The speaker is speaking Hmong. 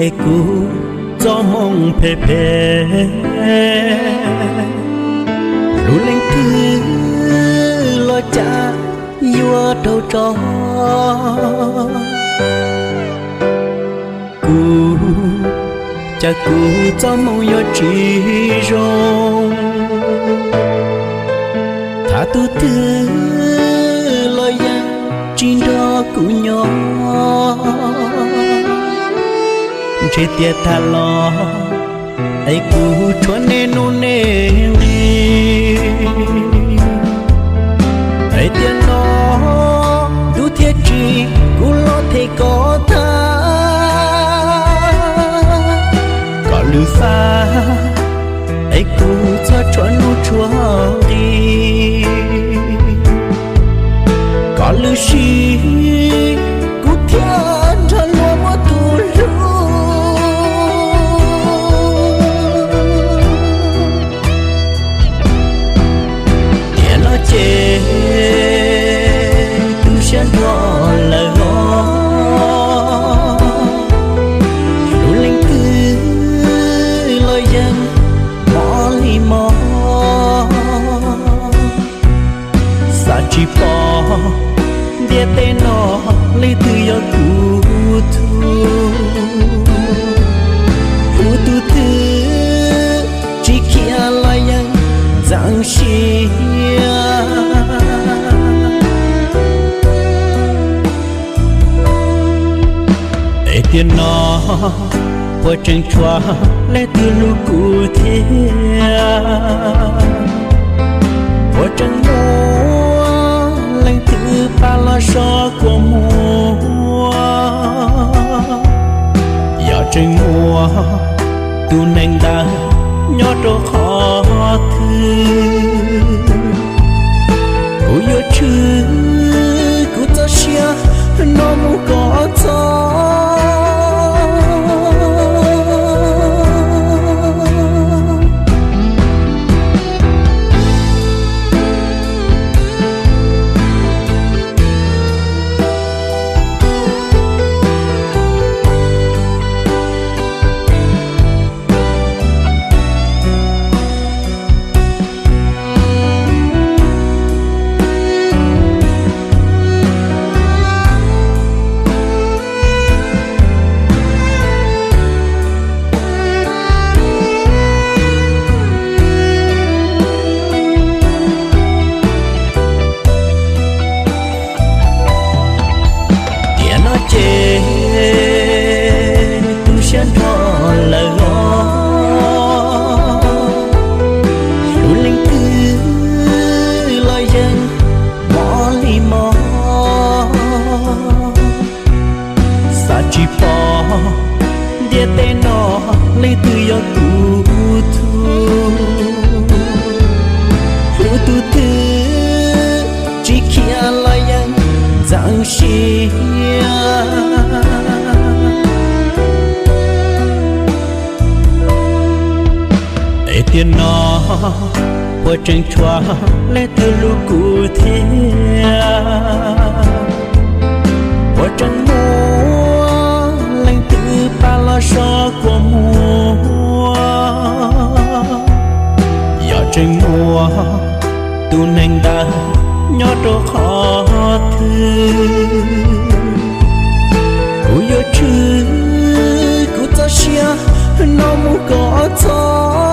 Kuv txoj moo phem phem, lub leej twg los cas yuav raug tso. Kuv, cas kuv txoj moo yuav tsis zoo. Thab tus twg los yeej tsis nrog kuv nyob, ntshe tias tag los es kuv tshuav nej nuj nej nqi. Es tiam no ntuj thiaj tsim, kuv los them koj tag, kom lwm faj, es kuv txhob tshuav nuj tshuav nqi. Kom lwm sij, kuv thiaj nrog luag muaj tus hlub. Tiam no ces tu siab nrho lawm os. Lub leej twg los yeej mob li mob. Xav tsis pom ntiaj teb no leej twg yog kuv tug. Hlub tus twg tsis khiav los yeej ntxeev siab. Es tiam no puas tseem tshuav leej twg hlub kuv thiab? Puas tseem muaj leej twg pab los so kua muag? Yog tseem muaj tus neeg ntawd nyob rau qhov twg, kuv yuav tshwm kuv txoj sia no mus kom txog. Tiam no ces tu siab nrho lawm os. Hlub leej twg los yeej mob li mob. Xav tsis pom ntiaj teb no leej twg yog kuv tug. Hlub tus twg tsis khiav los yeej ntxeev siab. Es tiam no puas tseem tshuav leej twg hlub kuv thiab? Puas tseem muaj leej twg pab los so kua muag? Yog tseem muaj tus neeg ntawd nyob rau qhov twg, kuv yuav tshwm kuv txoj sia no mus kom txog.